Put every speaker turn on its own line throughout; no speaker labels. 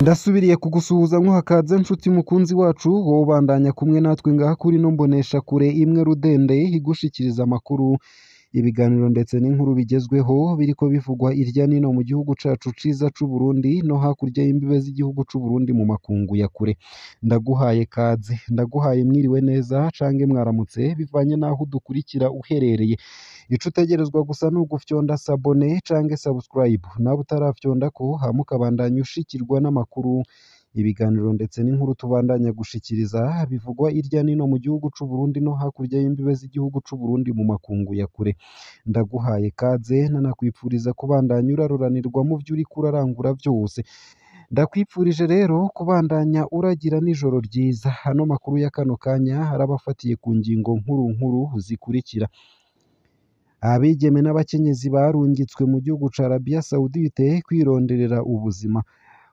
Ndasubiriye kugusuhuza nkuhakaze nshuti mukunzi wacu, wowe ubandanya kumwe natwe ngaha kuri ino mboneshakure imwe rudende igushikiriza amakuru, ibiganiro ndetse n'inkuru bigezweho biriko bivugwa irya nino mu gihugu cacu ciza c'u Burundi no hakurya y'imbibe z'igihugu c'u Burundi mu makungu ya kure. Ndaguhaye kaze, ndaguhaye mwiriwe neza canke mwaramutse bivanye n'aho udukurikira uherereye. Ico utegerezwa gusa ni ugufyonda sabone canke subscribe, nawe utarafyondako hama ukabandanya ushikirwa n'amakuru, ibiganiro ndetse n'inkuru tubandanya gushikiriza bivugwa irya nino mu gihugu c'u Burundi no hakurya y'imbibe z'igihugu c'u Burundi mu makungu ya kure. Ndaguhaye kaze nanakwipfuriza kubandanya uraruranirwa mu vyo uriko urarangura vyose. Ndakwipfurije rero kubandanya uragira n'ijoro ryiza. Ano makuru ya kano kanya arabafatiye ku ngingo nkuru nkuru zikurikira: abigeme n'abakenyezi barungitswe mu gihugu ca Arabia Saoudite kwironderera ubuzima.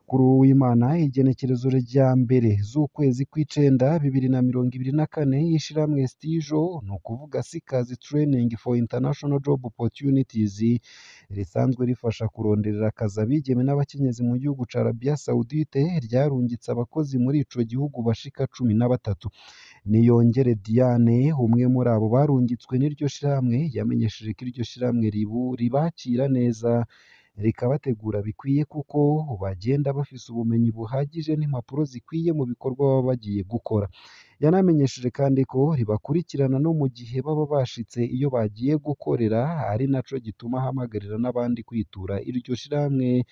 Kuri uw'Imana igenekerezo rya mbere z'ukwezi kw'icenda 2024, ishirahamwe Stijo, ni ukuvuga Seekers Training for International Job Opportunities, risanzwe rifasha kuronderera akazi abigeme n'abakenyezi mu gihugu ca Arabia Saoudite, ryarungitse abakozi muri ico gihugu bashika 13. Niyongere Diane, umwe muri abo barungitswe n'iryo shirahamwe, yamenyesheje ko iryo shirahamwe ribakira neza, rikabategura bikwiye kuko bagenda bafise ubumenyi buhagije n'impapuro zikwiye mu bikorwa baba bagiye gukora. Yanamenyesheje kandi ko ribakurikirana no mu gihe baba bashitse iyo bagiye gukorera, ari naco gituma ahamagarira n'abandi kwitura iryo shirahamwe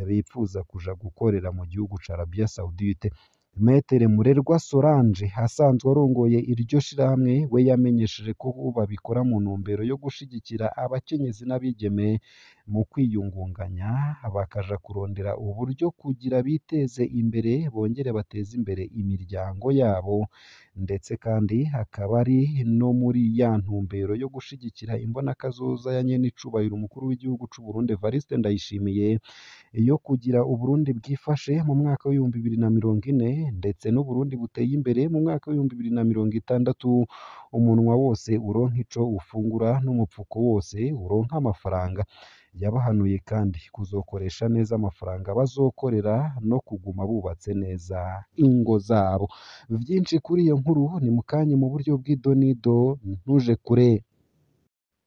bipfuza kuja gukorera mu gihugu ca Arabia Saoudite. Metere Murerwa Solange asanzwe arongoye iryo shirahamwe, we yamenyesheje ko babikora mu ntumbero yo gushigikira abakenyezi n'abigeme mu kwiyungunganya, bakaja kurondera uburyo kugira biteze imbere bongere bateze imbere imiryango yabo, ndetse kandi hakaba ari no muri ya ntumbero yo gushigikira imbonakazoza ya nyenicubahiro umukuru w'igihugu c'u Burundi Evariste Ndayishimiye, yo kugira Uburundi bwifashe mu mwaka w'2040 ndetse n'Uburundi buteye imbere mu mwaka w'2060, umunwa wose uronka ico ufungura n'umupfuko wose uronka amafaranga. Yabahanuye kandi kuzokoresha neza amafaranga bazokorera no kuguma bubatse neza ingo zabo. Vyinshi kuri iyo nkuru ni mukanye mu buryo bw'idonido, ntuje kure.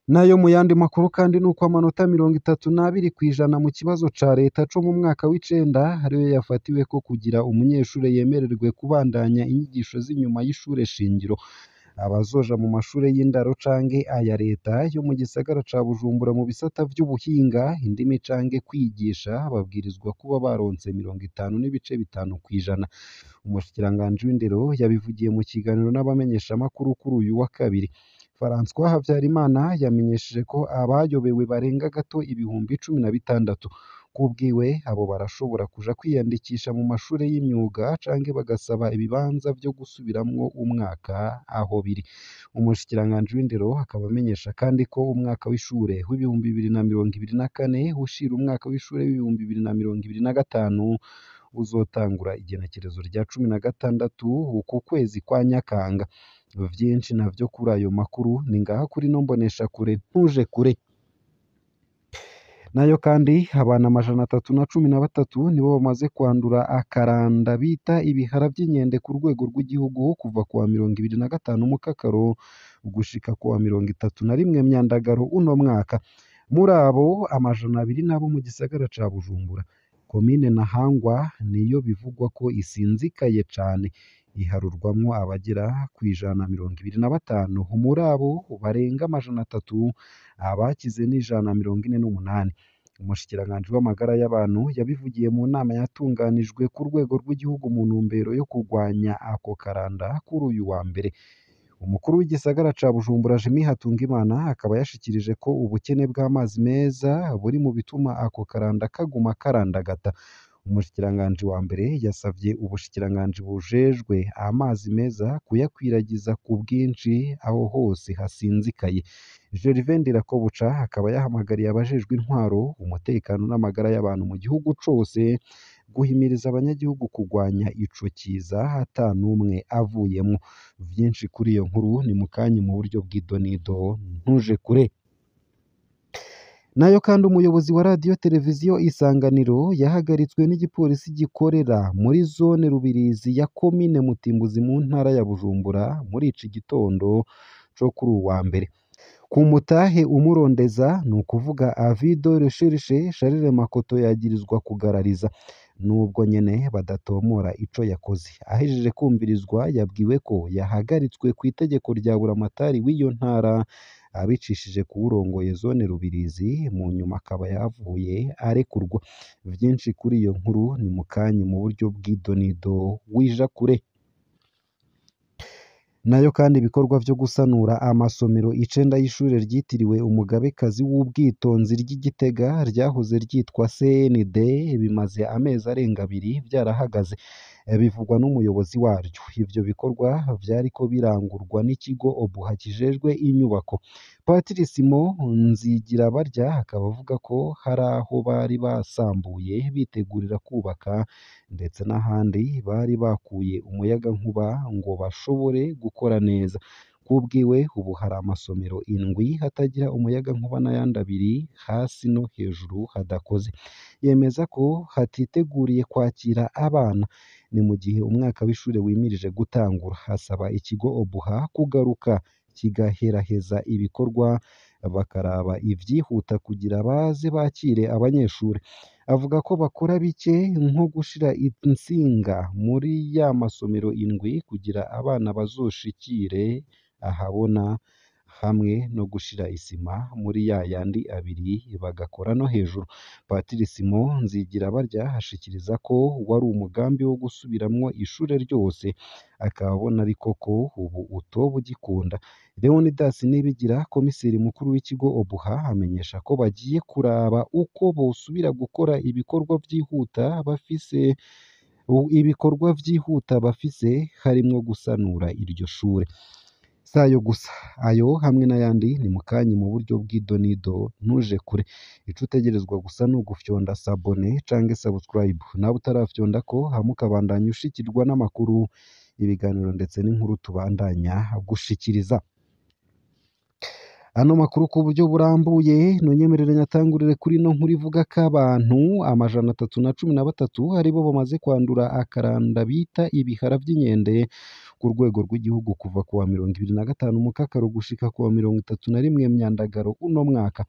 Nayo mu yandi makuru kandi nuko amanota 32% mu kibazo ca leta co mu mwaka w'icenda ariyo yafatiweko kugira umunyeshure yemererwe kubandanya inyigisho z'inyuma y'ishure shingiro. Abazoja mu mashure y'indaro canke aya leta yo mu gisagara ca Bujumbura mu bisata vy'ubuhinga, indimi canke kwigisha babwirizwa kuba baronse 50.5%. Umushikiranganji w'indero yabivugiye mu kiganiro n'abamenyeshamakuru kuri uyu wa kabiri. François Habyarimana yamenyesheje ko abayobewe barenga gato 16,000. Kubwiwe abo barashobora kuja kwiyandikisha mu mashure y'imyuga canke bagasaba ibibanza vyo gusubiramwo umwaka aho biri. Umushikiranganji w'indero akaba amenyesha kandi ko umwaka w'ishure w'2024 ushira umwaka w'ishure w'2025 uzotangura igenekerezo rya 16 uku kwezi kwa Nyakanga. Vyinshi navyo kuri ayo makuru ni ngaha kuri ino mboneshakure, ntuje kure. Nayo kandi abana 313 nibo bamaze kwandura akaranda bita ibihara vy'inkende ku rwego rw'igihugu kuva kuwa 25 Mukakaro gushika kuwa 31 Myandagaro uno mwaka. Muri abo 200 nabo mu gisagara ca Bujumbura. Komine Ntahangwa niyo bivugwa ko isinzikaye cane, iharurwamwo abagera ku 125. Muri abo barenga 300 abakize ni 148. Umushikiranganji w'amagara y'abantu yabivugiye mu nama yatunganijwe ku rwego rw'igihugu mu ntumbero yo kurwanya ako karanda kuri uyu wa mbere. Umukuru w'igisagara ca Bujumbura Jimmy Hatungimana akaba yashikirije ko ubukene bw'amazi meza buri mu bituma ako karanda kaguma karandagata. Umushikiranganji wa mbere yasavye ubushikiranganji bujejwe amazi meza kuyakwiragiza ku bwinshi aho hose hasinzikaye. Gervais Ndirakobuca akaba yahamagariye abajejwe intwaro, umutekano n'amagara y'abantu mu gihugu cose guhimiriza abanyagihugu kugwanya ico kiza ata n'umwe avuyemwo. Vyinshi kuri iyo nkuru ni mukanya mu buryo bw'idonido, ntuje kure. Nayo kandi umuyobozi wa radiyo televiziyo Isanganiro yahagaritswe n'igipolisi gikorera muri zone Rubirizi ya komine Mutimbuzi mu ntara ya Bujumbura muri ici gitondo co kuri uwu wa mbere. Ku mutahe umurondeza, ni ukuvuga avis de recherche, Charles Makoto yagirizwa kugarariza, nubwo nyene badatomora ico yakoze. Ahejeje kumvirizwa yabwiwe ko yahagaritswe kw'itegeko rya buramatari w'iyo ntara abicishije kuwurongoye zone Rubirizi, mu nyuma akaba yavuye arekurwa. Vyinshi kuri iyo nkuru ni mukanya mu buryo bw'idonido, wija kure. Nayo kandi ibikorwa vyo gusanura amasomero 9 y'ishure ryitiriwe umugabekazi w'ubwitonzi ry'i Gitega ryahoze ryitwa CND bimaze amezi arenga abiri vyarahagaze, bivugwa n'umuyobozi waryo. Ivyo bikorwa vyariko birangurwa n'ikigo Obuha kijejwe inyubako. Patiri Simon Nzigirabarya akaba avuga ko hari aho bari basambuye bitegurira kubaka, ndetse n'ahandi bari bakuye umuyagankuba ngo bashobore gukora neza. Kubwiwe ubu hari amasomero 7 hatagira umuyagankuba n'ayandi 2 hasi no hejuru hadakoze. Yemeza ko hatiteguriye kwakira abana, ni mu gihe umwaka w'ishure wimirije gutangura. Asaba ikigo Obuha kugaruka kigaheraheza ibikorwa, bakaraba ivyihuta kugira baze bakire abanyeshure. Avuga ko bakora bike nko gushira intsinga muri ya masomero 7 kugira abana bazoshikire ahabona, hamwe no gushira isima muri ya yandi 2 bagakora no hejuru. Patiri Simon Nzigirabarya ashikiriza ko wari umugambi wo gusubiramwo ishure ryose, akaba abona ariko ko ubu utoba ugikunda. Leonidas Nibigira, komiseri mukuru w'ikigo Obuha, amenyesha ko bagiye kuraba uko bosubira gukora ibikorwa vyihuta bafise harimwo gusanura iryo shure. Sayo gusa, ayo hamwe n'ayandi ni mukanya mu buryo bw'idonido, ntuje kure. Ico utegerezwa gusa ni ugufyonda s'abonner canke subscribe, nawe utarafyondako hama ukabandanya ushikirwa n'amakuru, ibiganiro ndetse n'inkuru tubandanya gushikiriza. Ano makuru ku buryo burambuye nonyemerere nyatangurire kuri ino nkuru ivuga ko abantu 313 aribo bamaze kwandura akaranda bita ibihara vy'inkende ku rwego rw'igihugu kuva kuwa 25 Mukakaro gushika kuwa 31 Myandagaro uno mwaka.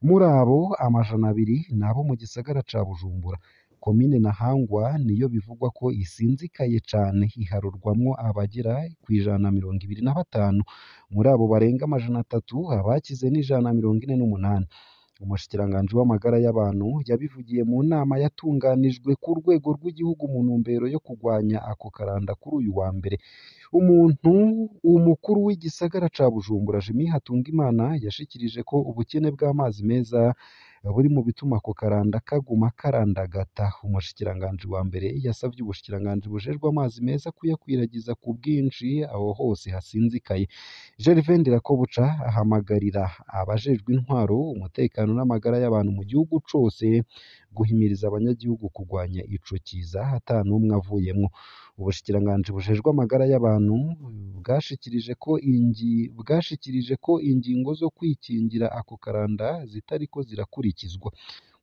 Muri abo 200 nabo mu gisagara ca Bujumbura. Komine Ntahangwa niyo bivugwa ko isinzikaye cane, iharurwamwo abagera ku 125. Muri abo barenga 300 abakize ni 148. Umushikiranganji w'amagara y'abantu yabivugiye mu nama yatunganijwe ku rwego rw'igihugu mu ntumbero yo kugwanya ako karanda kuri uyu wa mbere. Umukuru w'igisagara ca Bujumbura Jimmy Hatungimana yashikirije ko ubukene bw'amazi meza buri mu bituma ako karanda kaguma karandagata. Umushikiranganji wa mbere yasavye ubushikiranganji bujejwe amazi meza kuyakwiragiza ku bwinshi aho hose hasinzikaye. Gervais Ndirakobuca ahamagarira abajejwe intwaro, umutekano n'amagara y'abantu mu gihugu cose guhimiriza abanyagihugu kugwanya ico kiza ata n'umwe avuyemwo. Ubushikiranganji bujejwe amagara y'abantu bwashikirije ko ingingo zo kwikingira ako karanda zitariko zirakurikizwa.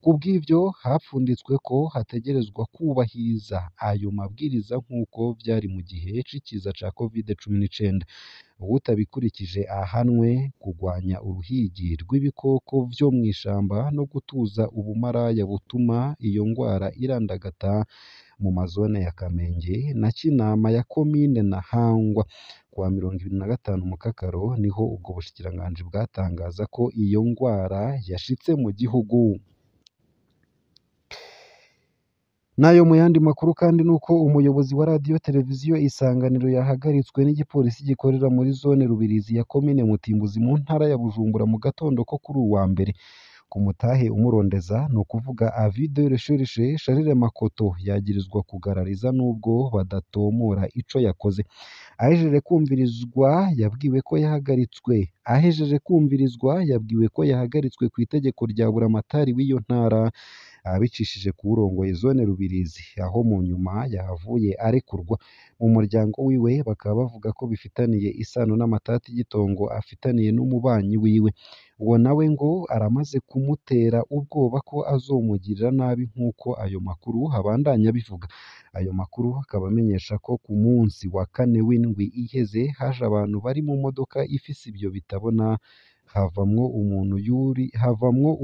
Kubw'ivyo hapfunditswe ko hategerezwa kubahiriza ayo mabwiriza nk'uko vyari mu gihe c'ikiza ca Covid-19. Uwutabikurikije ahanwe. Kugwanya uruhigi rw'ibikoko vyo mw'ishamba no gutuza ubumaraya butuma iyo ngwara irandagata mu mazone ya Kamenge na Kinama ya komine Ntahangwa. Kuwa 25 Mukakaro niho ubwo bushikiranganji bwatangaza ko iyo ngwara yashitse mu gihugu. Nayo mu yandi makuru kandi nuko umuyobozi wa radiyo televiziyo Isanganiro yahagaritswe n'igipolisi gikorera muri zone Rubirizi ya komine Mutimbuzi mu ntara ya Bujumbura mu gatondo ko kuri uwu wa mbere. Ku mutahe umurondeza, ni ukuvuga avis de recherche, Charles Makoto yagirizwa kugarariza nubwo badatomora ico yakoze. Ahejeje kumvirizwa yabwiwe ko yahagaritswe. Ahejeje kumvirizwa yabwiwe ko yahagaritswe kw'itegeko rya buramatari w'iyo ntara, abicishije kuwurongoye zone Rubirizi, aho mu nyuma yahavuye arekurwa. Mu muryango wiwe bakaba bavuga ko bifitaniye isano n'amatati y'itongo afitaniye n'umubanyi wiwe. Uwo nawe ngo aramaze kumutera ubwoba ko azomugirira nabi nk'uko ayo makuru abandanya abivuga. Ayo makuru akaba amenyesha ko ku munsi wa kane w'indwi iheze haje abantu bari mu modoka ifise ivyo bitabona, havamwo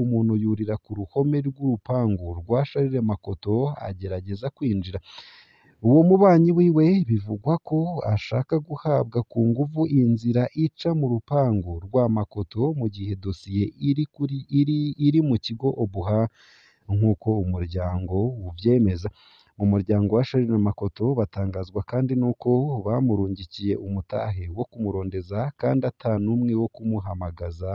umuntu yurira ku ruhome rw'urupangu rwa Charles Makoto agerageza kwinjira. Uwo mubanyi wiwe bivugwa ko ashaka guhabwa ku nguvu inzira ica mu rupangu rwa Makoto mu gihe dosiye iri mu kigo Obuha nk'uko umuryango uvyemeza. Mu muryango wa Charles Makoto batangazwa kandi n'uko bamurungikiye umutahe wo kumurondeza kandi ata n'umwe wo kumuhamagaza,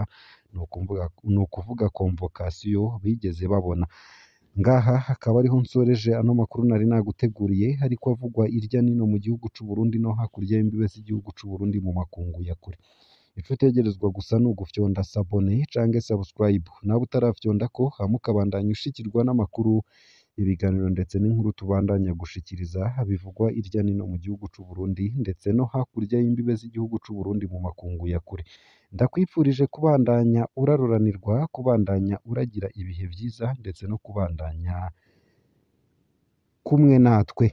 ni ukuvuga convocation bigeze babona. Ngaha hakaba ariho nsoreje ano makuru nari naguteguriye ariko avugwa irya nino mu gihugu c'u Burundi no hakurya y'imbibe z'igihugu c'u Burundi mu makungu ya kure. Ico utegerezwa gusa ni ugufyonda s'abonner canke subscribe, nawe utarafyondako, hama ukabandanya ushikirwa n'amakuru, ibiganiro ndetse n'inkuru tubandanya gushikiriza bivugwa irya nino mu gihugu c'u Burundi ndetse no hakurya y'imbibe z'igihugu c'u Burundi mu makungu ya kure. Ndakwifurije kubandanya uraroranirwa, kubandanya uragira ibihe vyiza ndetse no kubandanya kumwe natwe.